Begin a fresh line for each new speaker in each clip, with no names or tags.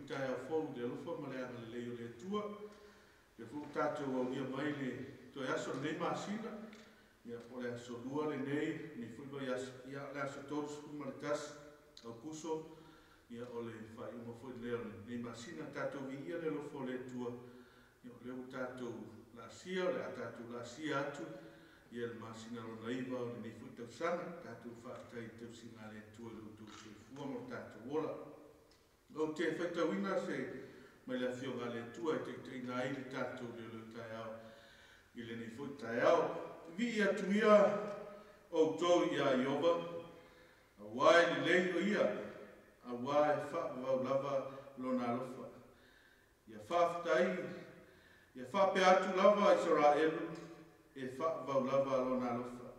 taeao fou i le alofa ma le agalelei o le Atua. Lea foi ua tatou aulia mai le toe aso o lenei masina, ia po o le aso Lua lenei, lenei foi vaiaso, ia o le aso 31 Aokuso, ia o le faaiuga foi lea o lenei masina. Tatou viia le alofa o le Atua, ia o lea ua tatou laasia, o le a tatou laasia atu ia le masina lona 9 o lenei foi tausaga. Tatou faafetai i le tausiga a le Atua i lo outou soifua ma lo tatou ola. Ou te faitauina se mai le Afioga a le Atua e taitaiina ai le tatou leoleo taeao i lenei foi taeao. Vii atu ia outou iā Ieova, auā e lelei o ia, auā e faavavau lava lona alofa. Ia faafetai, ia faapea atu lava Isaraelu, e faavavau lava lona alofa.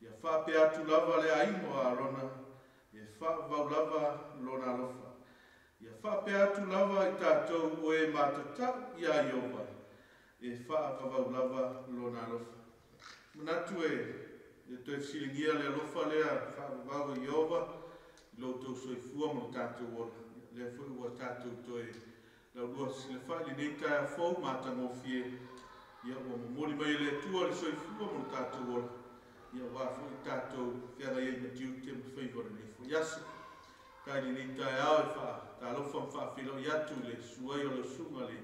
Ia faapea atu lava le aiga o Arona, e faavavau lava lona alofa. Ia faapea atu lava i tatou o e matatau iā Ieova, e faavavau lava lona alofa. Manatu e le toe fesiligia le alofa lea faavavau e Ieova i lo outou soifua ma lo tatou ola. Lea foi ua tatou toe laulua silafa'i lenei taeao fou matagofie, ia ua momoli mai e le Atua le soifua ma lo tatou ola, ia aua foi tatou feagai ai ma tiute ma faiva o lenei foi aso. Tai lenei taeao e faatalofa ma faafeiloai atu i le susu ai o lau susuga le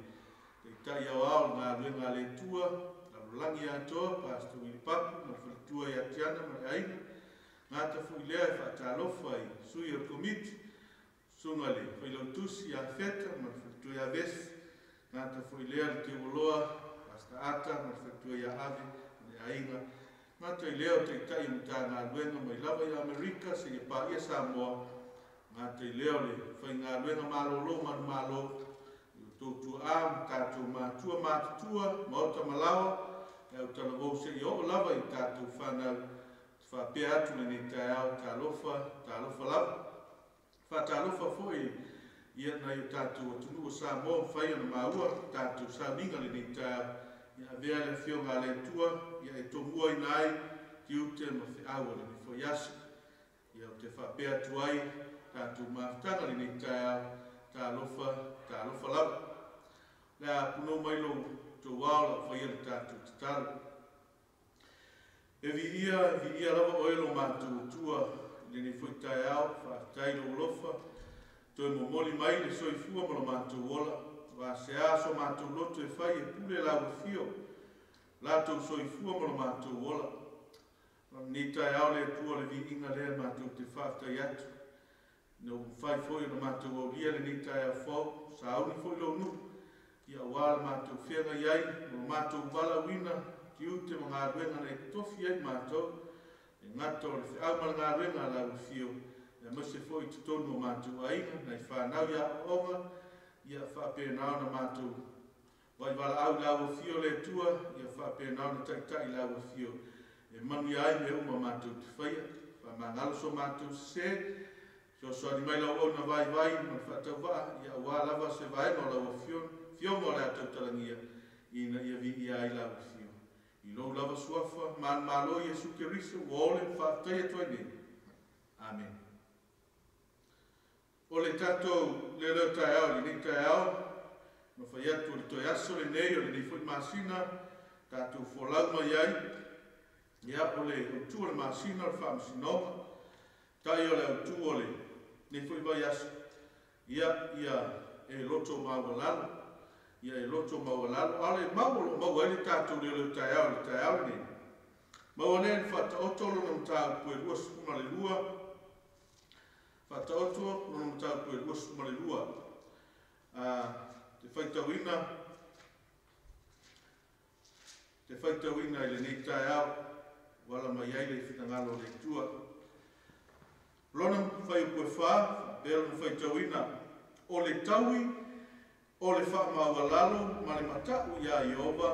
Taitai Aoao o le galuega a le Atua, lalolagi atoa, Pastor Willie Papu ma le faletua ia Tiana ma le aiga. Gata foi lea e faatalofa i sui o le Komiti, susuga le Failautusi ia Feta ma le faletua ia Vesi. Gata foi lea le Teuoloa, Pastor Ata ma le faletua ia Ave ma le aiga. Gata i lea o Taitai o Matagaluega mai lava i Amerika seia paia Samoa. Gata i lea o le faigaluega malolo manumalo i o outou tuaa ma tatou matua matutua, maota ma laoa, e autalavou seia oo lava i tatou fanau. Te faapea atu lenei taeao, talofa, talofa lava. Faatalofa foi ia nai o tatou atunuu o Samoa mafai ona maua tatou sauniga lenei taeao. Ia avea le Afioga a le Atua ia e tomuaina ai tiute ma feau o lenei foi aso. Ia ou te faapea atu ai tatou mafutaga lenei taeao, talofa, talofa lava. Le a punou mai lo outou ao lau faia le tatou tatalo. E viia, viia lava oe lo matou Atua i lenei foi taeao, faafetai lou alofa, toe momoli mai le soifua ma lo matou ola, ua sea so matou loto e fai e pule lau afio, latou soifua ma lo matou ola. O lenei taeao le Atua le viiga lea matou te faafetai atu. Ina ua mafai foi ona matou aulia lenei taeao fou, sauni foi lou nuu, ia aua le matou feagai ai, ma lo matou valaauina, tiute ma galuega na e totofi ai matou, le gata o le feau ma le galuega a lau afio, aemaise foi i totonu o matou aiga, nai fanau i aoaoga, ia faapena ona matou vaivalaau i lau afio le Atua, ia faapena ona taitai lau afio, e manuia ai mea uma matou te faia, faamagalo so matou sese, fesoasoani mai lau auauna vaivai ma le faatauvaa, ia aua lava se vaega o lau afioga o le a tautalagia, ina ia viia ai lau afio. I lou lava suafa, manumalo Iesu Keriso, ua ole ma faafetai atu ai nei. Amen. O le tatou leoleo taeao i lenei taeao, na fai atu o le toe aso lenei o lenei foi masina, tatou folau mai ai, ia o le autu o le masina o le faamasinoga, tai o le autu o lenei foi vaiaso, ia ia e loto maualalo, ia e loto maualalo, a o le mau o lo o maua ai le tatou leoleo taeao i le taeao lenei. Maua lea i le Faataoto lona mataupu e 22, Faataoto lona mataupu e 22. Te faitauina i lenei taeao, ua ala mai ai le finagalo o le Atua. Lona fuaiupu e 4, faapea lona faitauina, o le taui o le faamaualalo ma le mata'u iā Ieova,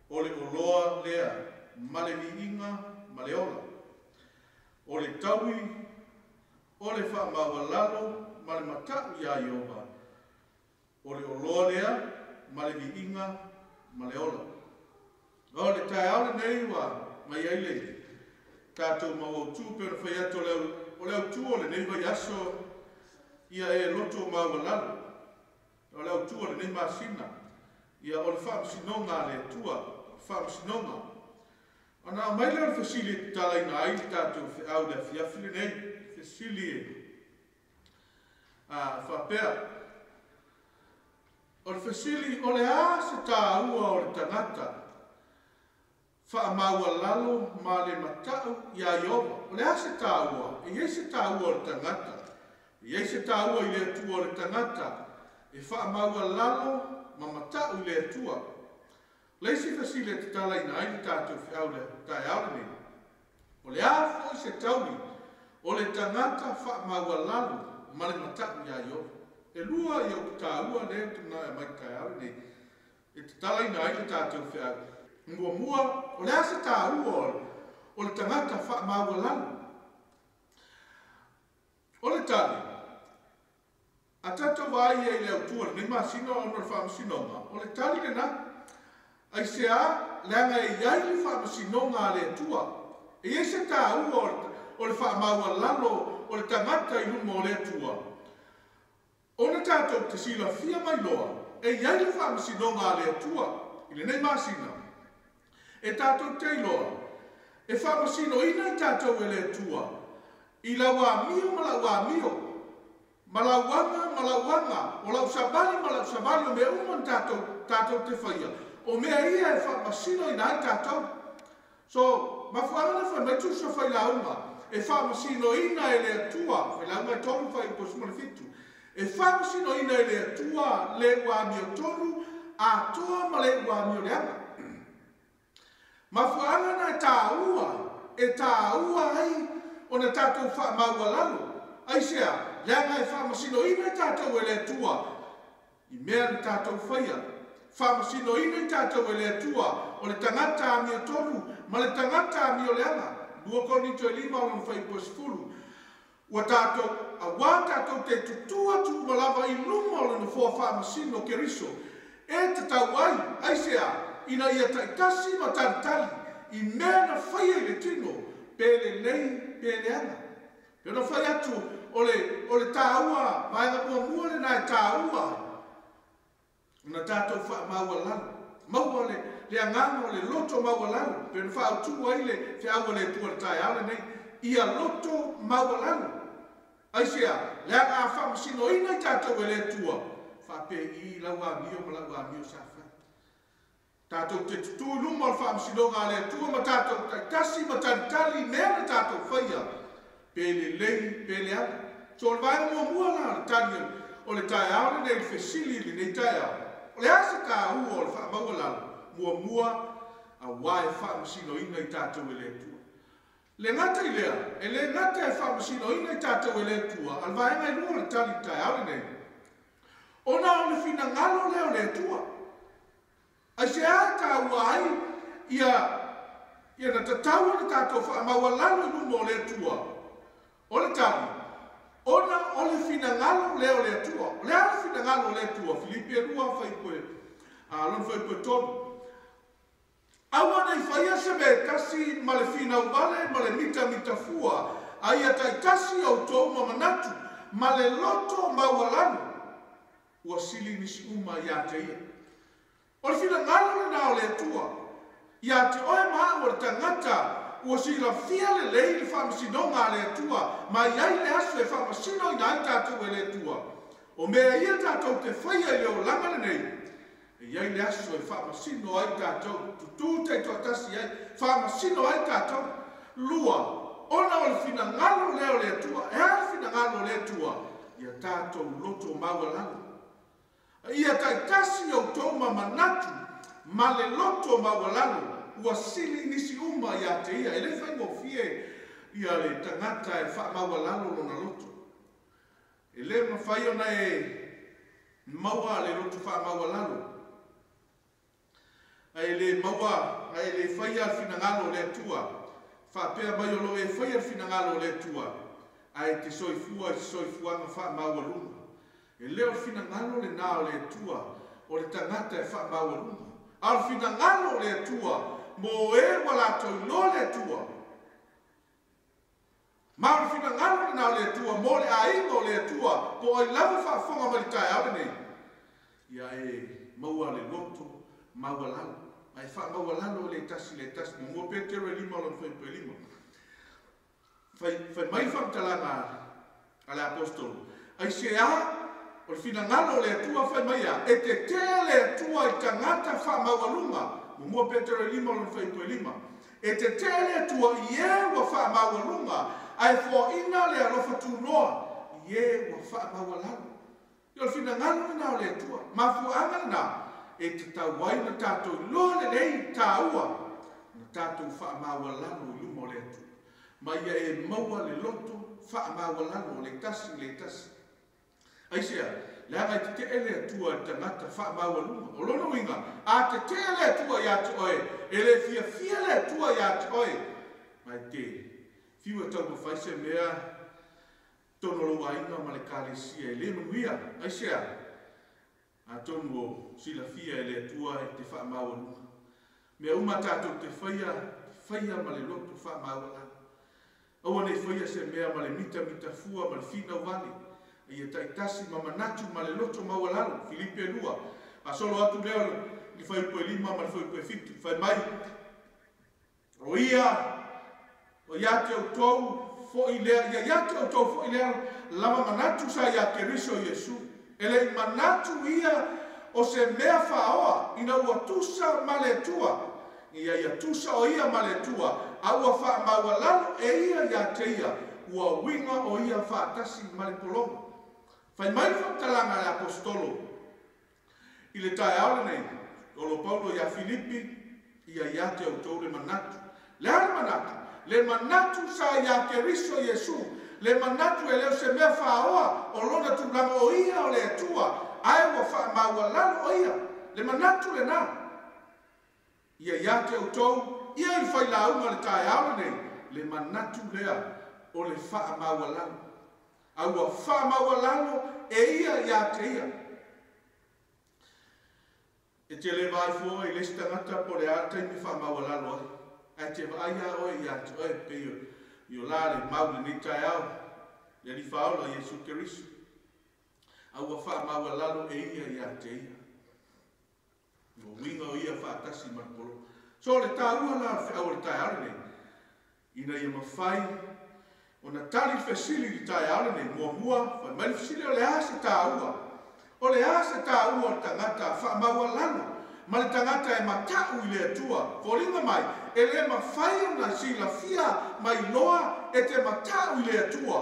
o le oloa lea ma le viiga ma le ola. O le taui o le faamaualalo ma le mata'u iā Ieova, o le oloa lea ma le viiga ma le ola. O le taeao lenei ua mai ai le tatou mau autu pe ona fai atu o le autu o lenei vaiaso, Ia e loto maualalo. O le autu o lenei masina, ia o le faamasinoga a le Atua, o le faamasinoga. Ona aumai lea o le fesili e tatalaina ai le tatou feau i le afiafi lenei, fesili e faapea, o le fesili, o le a se taua o le tagata faamaualalo ma le mata'u iā Ieova? O le a se taua? E i ai se taua o le tagata? E i ai se taua i le Atua o le tagata e faamaualalo ma mata'u i le Atua? O le isi fesili e tatalaina ai le tatou feau i le taeao lenei, o le a foi se taui o le tagata faamaualalo ma le mata'u iā Ieova? E lua ia upu taua lea ou te manao e aumai i le taeao lenei e tatalaina ai le tatou feau. Muamua, o le a se taua o le tagata faamaualalo? O le tali, a tatou vaai i ai i le autu o lenei masina ona o le faamasinoga, o le tali lena. Aisea? Leaga e i ai le faamasinoga a le Atua. E i ai se taua o le faamaualalo o le tagata i luma o le Atua? Ona tatou te silafia mai loa e i ai le faamasinoga a le Atua i lenei masina, e tatou te iloa e faamasinoina i tatou e le Atua i lau amio ma lau amio, ma lau aga ma lau aga, o lau savali ma lau savali, o mea uma na tatou te faia, o mea ia e faamasinoina ai tatou. So, mafuaaga na fai mai tusa failauga e faamasinoina e le Atua, Failauga e 3 fuaiupu 17, e faamasinoina e le Atua le ua amiotonu atoa ma le ua amioleaga. Mafuaaga na e taua, e taua ai ona tatou faamaualalo. Aisea? Leaga e faamasinoina i tatou e le Atua i mea na tatou faia. Faamasinoina i tatou e le Atua o le tagata amiotonu ma le tagata amioleaga. 2 Korinito e 5 lona fuaiupu e 10. Ua tatou, auā tatou te tutū atu uma lava i luma o le nofoa faamasino o Keriso, e tatau ai, aisea, ina ia taitasi ma talitali i mea na faia i le tino, pe lelei pe leaga. Pei ona fai atu, o le, o le taua, vaega muamua lena e taua ai, ona tatou faamaualalo, maua le, le agaga o le loto maualalo, pei ona faaautu ai le feau a le Atua i le taeao lenei, ia loto maualalo. Aisea? Leaga a faamasinoina i tatou e le Atua, faapei lau amio ma lau amio sa fai. Tatou te tutū i luma o le faamasinoga a le Atua ma tatou taitasi ma talitali i mea na tatou faia, pe lelei pe leaga. So o le vaega muamua la o le tali o le taeao lenei i le fesili i lenei taeao, o le a se taua o le faamaualalo? Muamua, auā e faamasinoina i tatou e le Atua. Le gata i lea, e le gata e faamasinoina i tatou e le Atua, a o le vaega e lua o le tali i le taeao lenei, ona o le finagalo lea o le Atua. Aisea e taua ai ia ia na tatau ona tatou faamaualalo i luma o le Atua? O le tali, ona o le finagalo lea o le Atua. O le a le finagalo o le Atua? Filipi e 2 fuaiupu e, lona fuaiupu e 3. Aua ne i faia se mea e tasi ma le finau vale ma le mitamitafua, a ia taitasi outou ma manatu ma le loto maualalo, ua sili nisi uma ia te ia. O le finagalo lena o le Atua ia te oe ma au o le tagata ua silafia lelei le faamasinoga a le Atua ma i ai le aso e faamasinoina ai tatou e le Atua. O mea ia tatou te faia i le olaga lenei, e i ai le aso e faamasino ai tatou, tutū taitoatasi ai, faamasino ai tatou. Lua, ona o le finagalo lea o le Atua. E a le finagalo o le Atua? Ia tatou loto maualalo. Ia taitasi outou ma manatu ma le loto maualalo ua sili nisi uma ia te ia. E le faigofie ia le tagata e faamaualalo lona loto. E le mafai ona e maua le loto faamaualalo, a e le maua, a e le faia le finagalo o le Atua. Faapea mai o lo o e faia le finagalo o le Atua, ae e te soifua i se soifuaga faamaualuga. E le o le finagalo lena o le Atua o le tagata e faamaualuga, a o le finagalo o le Atua mo e ua latou iloa le Atua. Ma o le finagalo lena o le Atua mo le aiga o le Atua, po o ai lava faafofoga mai i le taeao lenei, ia e maua le loto maualalo, ma e faamaualalo e le tasi i le tasi. 1 Petero e 5 lona fuaiupu e 5. Fai, fai mai le faamatalaga a le Aposetolo, Aisea? O le finagalo o le Atua fai mai a, e tetee le Atua i tagata faamaualuga. 1 Petero e 5 lona fuaiupu e 5. E tetee le Atua i e ua faamaualuga, ae foaina le alofa tunoa i e ua faamaualalo. Ia o le finagalo lena o le Atua. Mafuaaga lena e tatau ai ona tatou iloa lelei taua ona tatou faamaualalo i luma o le Atua, ma ia e maua le loto faamaualalo o le tasi i le tasi. Aisea? Leaga e tetee le Atua i le tagata faamaualuga. O lona uiga, a tetee le Atua ia te oe, e le fiafia le Atua ia te oe, ma e te fiu e taumafai se mea totonu o lou aiga ma le Ekalesia e le manuia. Aisea? Atonu o silafia e le Atua e te faamaualuga. Mea uma tatou te faia, faia ma le loto faamaualalo. Aua ne i faia se mea ma le mitamitafua ma le finau vale, a ia taitasi ma manatu ma le loto maualalo. Filipi e 2, faasolo atu lea i le fuaiupu e 5 ma le fuaiupu e 7, fai mai, O ia, o ia te outou foi lea, ia ia te outou foi lea lava manatu sa iā Keriso Iesu. E le i manatu ia o se mea faaoa ina ua tusa ma le Atua, Ia ia tusa o ia ma le Atua, a ua faamaualalo e ia ia te ia, ua uiga o ia faatasi ma le pologa. Fai mai le faamatalaga a le Aposetolo i le taeao lenei, Tolo Paulo ia Filipi, Ia ia te outou le manatu. Le a le manatu? Le manatu sa ia Keriso Iesu, le manatu e le o se mea faaoa o lona tulaga o ia o le Atua, ae ua faamaualalo o ia. Le manatu lena. Ia ia te outou, ia i failauga le taeao lenei, le manatu lea o le faamaualalo. A ua faamaualalo e ia ia te ia. E te le vaai fua oe i le isi tagata po o le a le taimi e faamaualalo ai, ae te vaai lava oe ia te oe pei o la le mau i lenei taeao, le Alii Faaola Iesu Keriso. A ua faamaualalo e ia ia te ia. Ua uiga o ia faatasi ma le polo. So o le taua la o le feau o le taeao lenei, ina ia mafai ona tali le fesili i le taeao lenei, muamua, fai mai le fesili, o le a se taua? O le a se taua o le tagata faamaualalo ma le tagata e mata'u i le Atua? Foliga mai, e le mafai ona silafia ma iloa e te mata'u i le Atua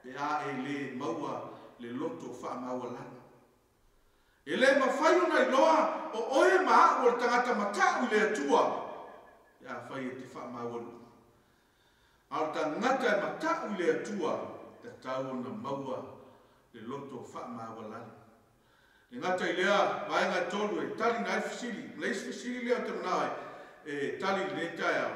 pe a e le maua le loto faamaualalo. E le mafai ona iloa o oe ma a'u o le tagata mata'u i le Atua pe afai e te faamaualuga. A o le tagata e mata'u i le Atua, tatau ona maua le loto faamaualalo. Le gata i lea vaega e tolu e taliina ai le fesili, ma le isi fesili lea ou te manao e tali i lenei taeao,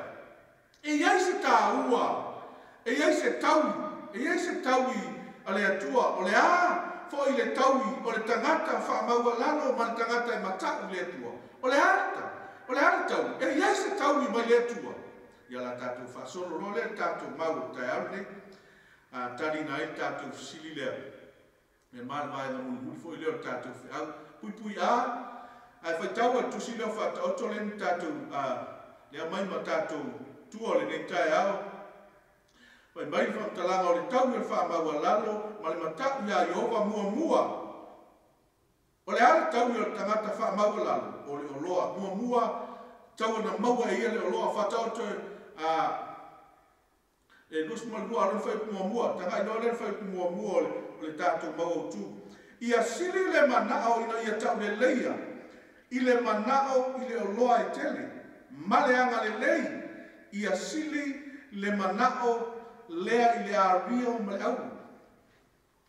E i ai se taua, e i ai se taui, e i ai se taui a le Atua, o le a foi le taui o le tagata faamaualalo ma le tagata e mata'u i le Atua? O le a le tau? O le a le taui? E i ai se taui mai le Atua? Ia la tatou faasolo loa lea le tatou mau o le taeao lenei, a taliina ai le tatou fesili lea. E ma le vaega mulimuli foi lea o le tatou feau. Puipui A, ae faitau a le tusi lea o Faataoto lea na tatou le aumai ma tatou tua o lenei taeao. Fai mai le faamatalaga o le taui o le faamaualalo ma le mata'u iā Ieova muamua. O le a le taui o le tagata faamaualalo? O le oloa. Muamua, tau ona maua e ia le oloa. Faataoto a E 22 lona fuaiupu muamua, tagai loa lea le fuaiupu muamua o le tatou mau autu. Ia sili le manao ina ia tauleleia i le manao i le oloa e tele, ma le agalelei, ia sili le manao lea i le ario ma le auro.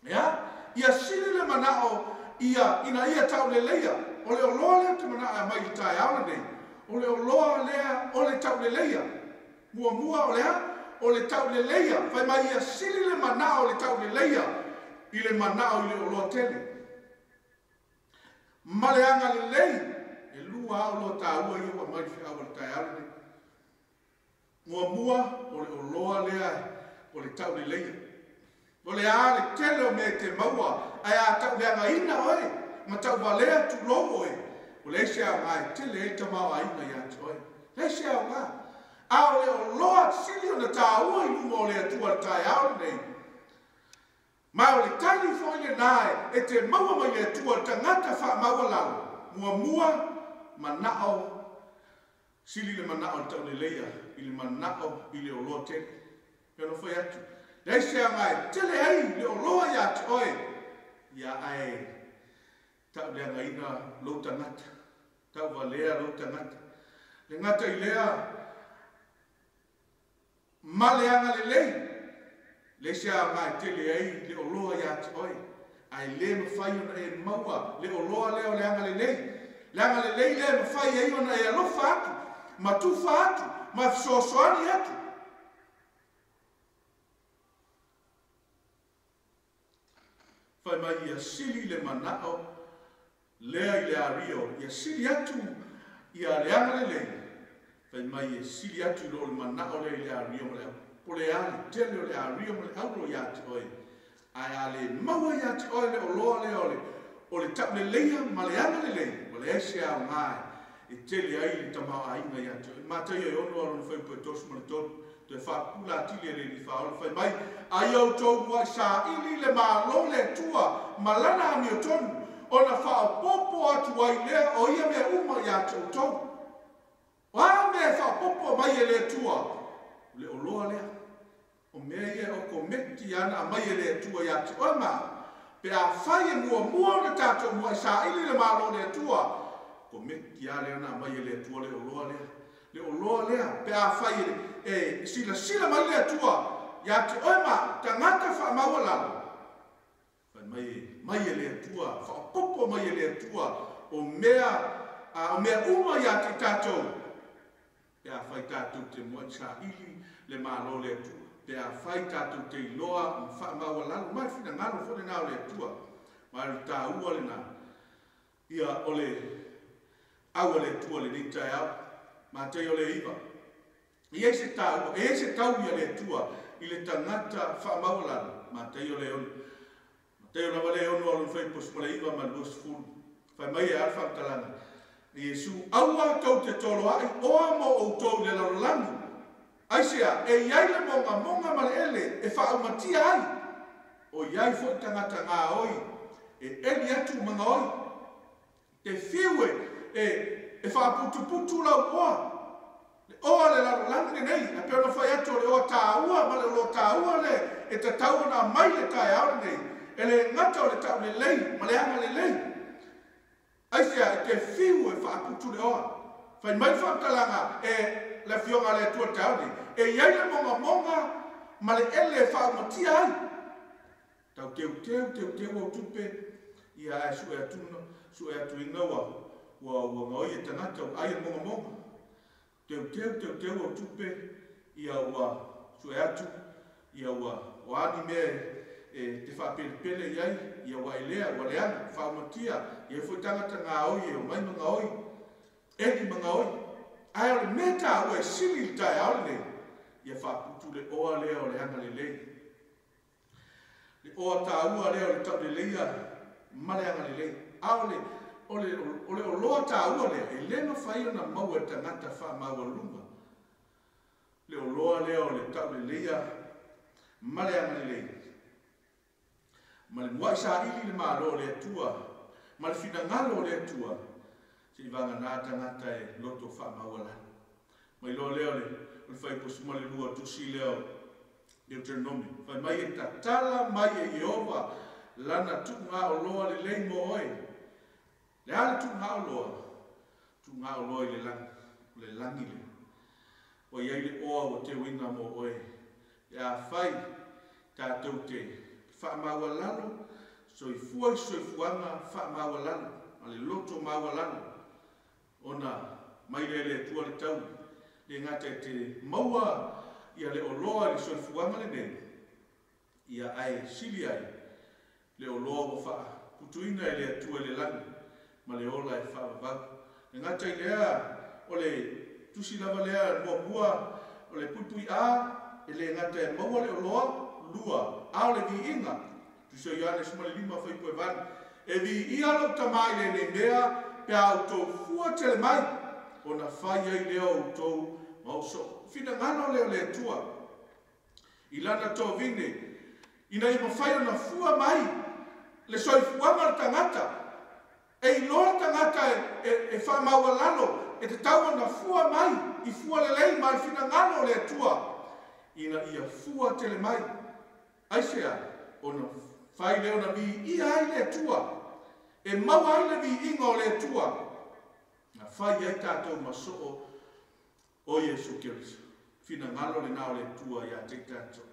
Ea? Ia sili le manao ia ina ia tauleleia. O le oloa lea ou te manao e aumai i le taeao lenei, o le oloa lea o le tauleleia. Muamua o le a? O le tauleleia. Fai mai ia sili le manao o le tauleleia i le manao i le oloa tele. Ma le agalelei, e lua lava oloa taua ia ua aumai i le feau a le taeao lenei. Muamua, o le oloa lea O le tauleleia. O le a le tele o mea e te maua, ae a tauleagaina oe, ma tauvalea tulou oe, ua leai se aoga e tele ai le tamaoaiga ia te oe. Leai se aoga. A o le oloa sili ona taua i luma o le Atua i le taeao lenei, ma o le tali foi lena e te maua mai le Atua i le tagata faamaualalo, muamua, manao, sili le manao i le tauleleia i le manao i le oloa tele. E ono fai atu, leai se aoga e tele ai le oloa ia te oe, ia ae tauleagaina lou tagata, tauvalea lou tagata. Le gata i lea, ma le agalelei, leai se aoga e tele ai le oloa ia te oe, ae le mafai ona e maua le oloa lea o le agalelei. Le agalelei lea e mafai ai ona e alofa atu, ma tufa atu, ma fesoasoani atu. Fai mai ia sili le manao lea i le ario, ia sili atu ia le agalelei. Fai mai e sili atu i lo le manao lea i le ario ma le auro. Po le a le tele o le ario ma le auro ia te oe, ae a le maua ia te oe le oloa lea o le tauleleia ma le agalelei, ua leai se aoga e tele ai le tamaoaiga ia te oe. Mataio e 6 lona fuaiupu e 33, toe faapupula atili e le Alii Faaola, fai mai, a ia outou muai saili le Malo le Atua ma lana amiotonu, ona faaopoopo atu ai lea o ia mea uma ia te outou. O a mea e faaopoopo mai e le Atua? O le oloa lea. O mea ia e okometi ana aumai e le Atua ia te oe ma au. Pe afai e muamua ona tatou muai saili le Malo o le Atua, kometi lava lea na aumai e le Atua le oloa lea. Le oloa lea, pe afai e silasila mai le Atua ia te oe ma au, tagata faamaualalo, fai mai e mai e le Atua, faaopoopo mai e le Atua o mea uma ia te tatou, pe afai tatou te muai saili le Malo o le Atua, pe afai tatou te iloa ma faamaualalo mai le finagalo foi lena o le Atua, ma le taua lena. Ia o le au a le Atua lenei taeao, Mataio le 9. E i ai se taua, e i ai se taui a le Atua i le tagata faamaualalo, Mataio le 6. Mataio lava le 6 lona fuaiupu 19 ma le 20. Fai mai e a le faamatalaga, Iesu, aua tou te toloai oa mo outou i le lalolagi. Aisea, e i ai le mogamoga ma le ele e faaumatia ai. O i ai foi tagata gaoi e eli atu ma gaoi. Te fiu e faaputuputu lau oa. Le oa le lalolagi lenei, ae pei ona fai atu o le oa taua ma le oloa taua le e tatau ona aumai le taeao lenei, e le gata o le taulelei ma le agalelei. Aisea, e te fiu e faaputu le oa. Fai mai le faamatalaga e le Afioga a le Atua i le taeao lenei, e i ai le mogamoga ma le ele e faaumatia ai. Tau teuteu, teuteu au tupe, ia ae sue atuina ua gaoi e tagata, ua ai e le mogamoga. Teuteu, teuteu au tupe, ia ua sue atu, ia ua ani mea e te faapelepele i ai, ia ua elea, ua leaga, faaumatia, ia foi tagata gaoi e omai ma gaoi, eli ma gaoi. Ae o le mea taua e sili i le taeao lenei, ia faaputu le oa lea o le agalelei. Le oa taua lea o le tauleleia ma le agalelei. A o le oloa taua lea, e le mafai ona maua e tagata faamaualuga. Le oloa lea o le tauleleia ma le agalelei. Ma le muai saili le Malo o le Atua, ma le finagalo o le Atua, se i vagana tagata e loto faamaualalo. Mai loa lea o le fuaiupu 12 tusi lea o Deuteronomy. Fai mai e tatala mai e Ieova lana tuugaoloa lelei mo oe. Le a le tuugaoloa? Tuugaoloa i le lagi, o le lagi lea. O i ai le oa ua teuina mo oe. Pe afai tatou te faamaualalo, soifua i soifuaga faamaualalo, ma le loto maualalo, ona mai lea le Atua le taui. Le gata e te maua ia le oloa i le soifuaga lenei, ia ae sili ai le oloa ua faaputuina e le Atua i le lagi, ma le ola e faavavau. Le gata i lea, o le tusi lava lea muamua, o le puipui A, E lē gata e maua le oloa, lua, a o le viiga. Tusi o Ioane 15 fuaiupu e 8, E viia lou Tamā i lenei mea, pe a outou fua tele mai, ona fai ai lea o outou ma ou soo. Finagalo lea o le Atua i lana tovine, ina ia mafai ona fua mai le soifuaga o le tagata. E iloa le tagata e faamaualalo, e tatau ona fua mai i fua lelei ma le finagalo o le Atua, ina ia fua tele mai. Aisea? Ona fai lea ona viia ai le Atua, e maua ai le viiga o le Atua, na fai ai tatou ma soo o Iesu Keriso. Finagalo lenā o le Atua iā te i tatou.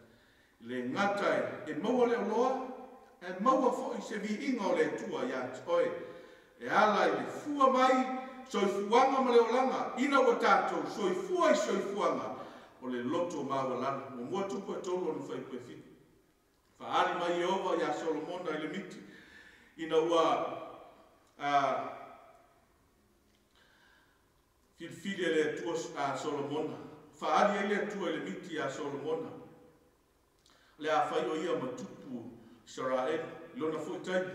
E le gata e maua le oloa, ae maua foi se viiga o le Atua iā te oe, e ala i le fua mai soifuaga ma le olaga, ina ua tatou soifua i soifuaga o le loto maualalo. Muamua Tupu e 3 ona fuaiupu e 7. Faaali mai Ieova iā Solomona i le miti, ina ua filifili e le Atua a Solomona. Faaali ai le Atua i le miti iā Solomona, o le a fai o ia ma tupu Isaraelu i lona foi taimi.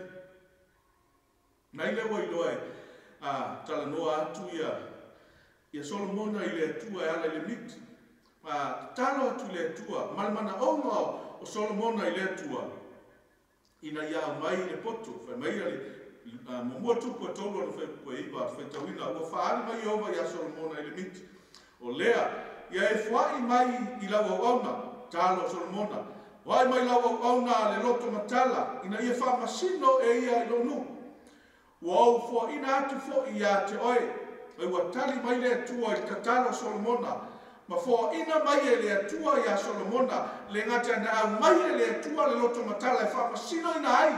Mai lea ua iloa e talanoa atu ia Solomona i le Atua e ala i le miti, tatalo atu i le Atua ma le manaoga o Solomona i le Atua, ina ia aumai le poto. Fai mai le Muamua Tupu e 3 ona fuaiupu e 9, faitauina, ua faaali mai Ieova iā Solomona i le miti, o lea, ia e foai mai i lau auauna, tatalo a Solomona, foai mai lau auauna le loto matala, ina ia faamasino e ia i lou nuu. Ua ou foaina atu foi iā te oe. Ai ua tali mai le Atua i le tatalo a Solomona, ma foaina mai e le Atua iā Solomona, le gata na aumai e le Atua le loto matala e faamasinoina ai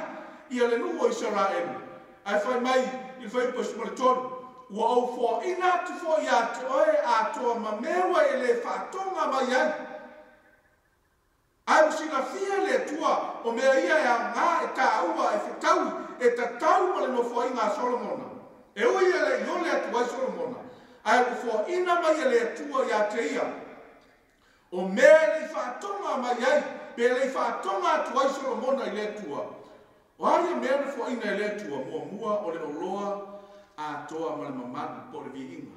ia le nuu o Isaraelu, ae fai mai i le fuaiupu e 13, ua ou foaina atu foi iā te oe atoa ma mea ua e lē faatoga mai ai. Ae ua silafia e le Atua o mea ia e aoga, e taua, e fetaui, e tatau ma le nofoaiga a Solomona. E ui e le i ole atu ai Solomona, ae ua foaina mai e le Atua iā te ia, o mea e le i faatoga mai ai, pe le i faatoga atu ai Solomona i le Atua. O a ia mea na foaina e le Atua? Muamua, o le oloa atoa ma le mamalu, po o le viiga.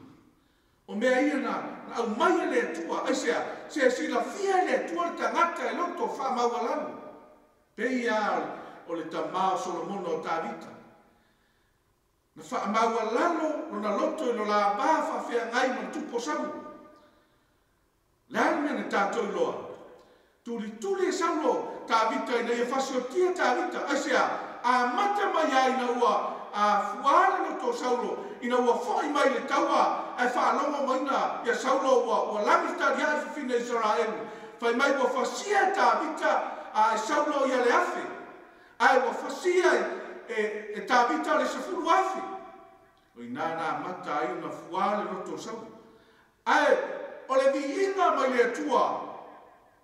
O mea ia na aumai e le Atua. Aisea? Se silafia e le Atua le tagata e loto faamaualalo, pei lava o le tamā o Solomona o Tavita. Na faamaualalo lona loto i lo la va faafeagai ma le tupu o Saulo. Le a le mea na tatou iloa? Tulituli e Saulo Tavita ina ia fasiotia Tavita. Aisea? Amata mai lava ina ua fuā le loto o Saulo, ina ua foi mai le taua, ae faalogo maina ia Saulo ua lagi taliaʻi fafine Isaraelu. Fai mai ua fasia e Tavita e Saulo ia le 1,000, ae ua fasia e Tavita le 10,000. O i ina na amata ai ona fuā le loto o Saulo. Ae o le viiga mai le Atua,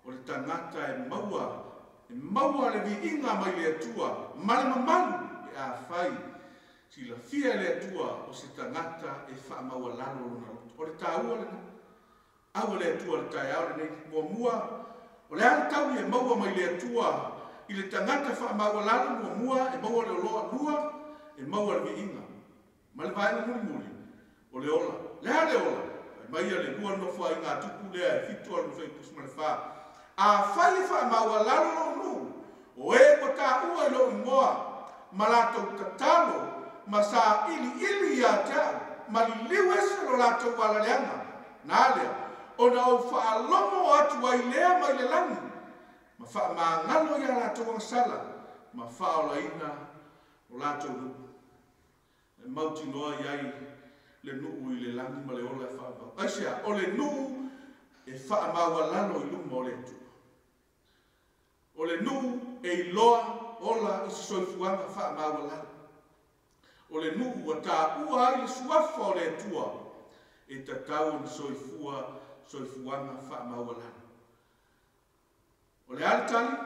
o le tagata e maua le viiga mai le Atua ma le mamalu, pe afai silafia e le Atua o se tagata e faamaualalo lona loto. O le taua lenā. Aua le Atua le taeao lenei. Muamua, o le a le taui e maua mai le Atua i le tagata faamaualalo? Muamua, e maua le oloa. Lua, e maua le viiga. Ma le vaega mulimuli, o le ola. Le a le ola? Fai mai ia le lua nofoaiga a Tupu lea e 7 ala fuaiupu 14. Afai e faamaualalo lou nuu, o e ua taua i lou igoa, ma latou tatalo, ma sailiili iā te au, ma liliu ese lo latou alaleaga, na lea, ona ou faalogo atu ai lea mai le lagi, ma faamagalo ia latou agasala, ma faaolaina o latou nuu. E mautinoa i ai le nuu i le lagi ma le ola e faavavau. Aisea? O le nuu e faamaualalo i luma o le Atua. O le nuu e iloa ola i se soifuaga faamaualalo. O le nuu ua taua ai le suafa o le Atua, e tatau ona soifua soifuaga faamaualalo. O le a le tali?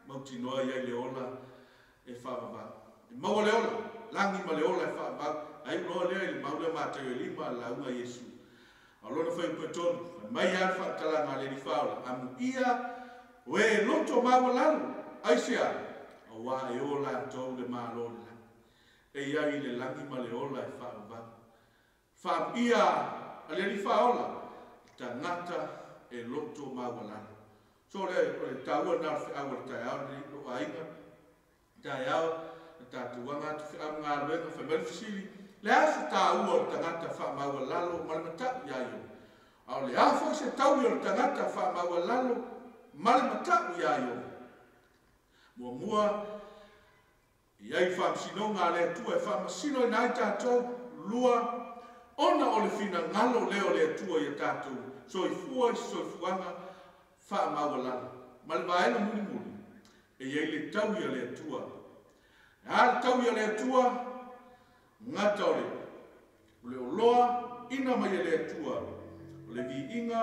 Mautinoa i ai le ola e faavavau. E maua le ola, lagi ma le ola e faavavau. Ai loa lea i le mau lea Mataio e 5, le lauga Iesu. A o lona fuaiupu e 3, fai mai lava le faamatalaga a le Alii Faaola, Amuia o e loto maualalo, aisea? Auā e o latou le Malo o le lagi. E i ai le lagi ma le ola e faavavau. Faamuia a le Alii Faaola, le tagata e loto maualalo. So o le taua lena o le feau o le taeao lenei, lou aiga, taeao, le tatou aga atu feau ma galuega, fai mai le fesili, le a se taua o le tagata faamaualalo ma le mata'u iā Iovi? A o le a foi se taui o le tagata faamaualalo ma le mata'u iā Iovi? Muamua, e i ai le faamasinoga a le Atua e faamasinoina ai tatou. Lua, ona o le finagalo lea o le Atua ia tatou soifua i se soifuaga faamaualalo. Ma le vaega mulimuli, e i ai le taui a le Atua. E a le taui a le Atua? Gata o le o le oloa ina mai e le Atua, o le viiga,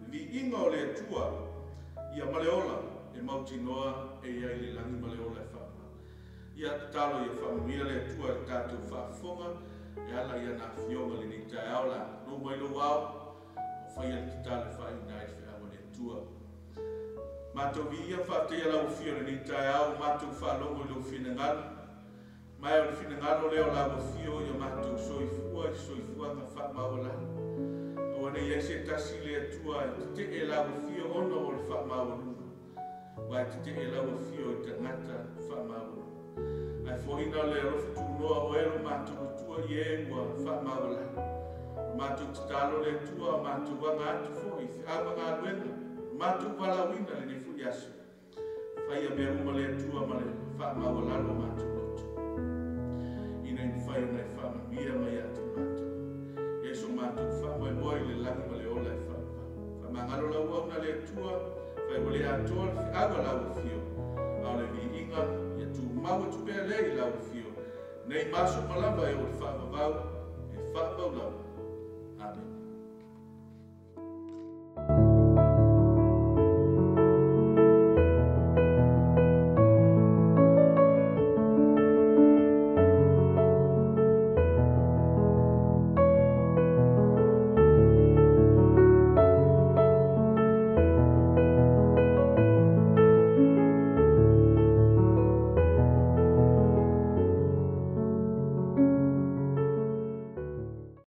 le viiga o le Atua, ia ma le ola e mautinoa e i ai le lagi ma le ola e faavavau. Ia tatalo ia faamanuia le Atua i le tatou faafofoga e ala i ana afioga i lenei taeao la lou mai lou ao, o faia le tatalo e faaiuina ai le feau a le Atua. Matou viia ma faafetaia lau afio i lenei taeao, matou faalogo i lou finagalo. Ma o le finagalo lea o lau afio ia matou soifua i se soifuaga faamaualalo. Aua ne i i ai se tasi le Atua e tetee lau afio ona o le faamaualuga, aua e tetee lau afio i tagata faamaualuga. Ae foaiina le alofa tunoa o oe lo matou Atua i e ua faamaualalo. O matou tatalo le Atua, o matou aga atu foi i feau ma galuega, o matou valaauina lenei foi aso. Faia mea uma le Atua ma le faamaualalo o matou loto, ina ia mafai ona e faamanuia mai ia te matou. Ia so matou faamoemoe i le lagi ma le ola e faavavau. Faamagalo lau auauna le Atua, fai ua le atoa le feau a lau afio, a o le viiga ia tumau atu pea lea i lau afio, nei ma aso uma lava e oo i le faavavau, e faavavau lava. Amene.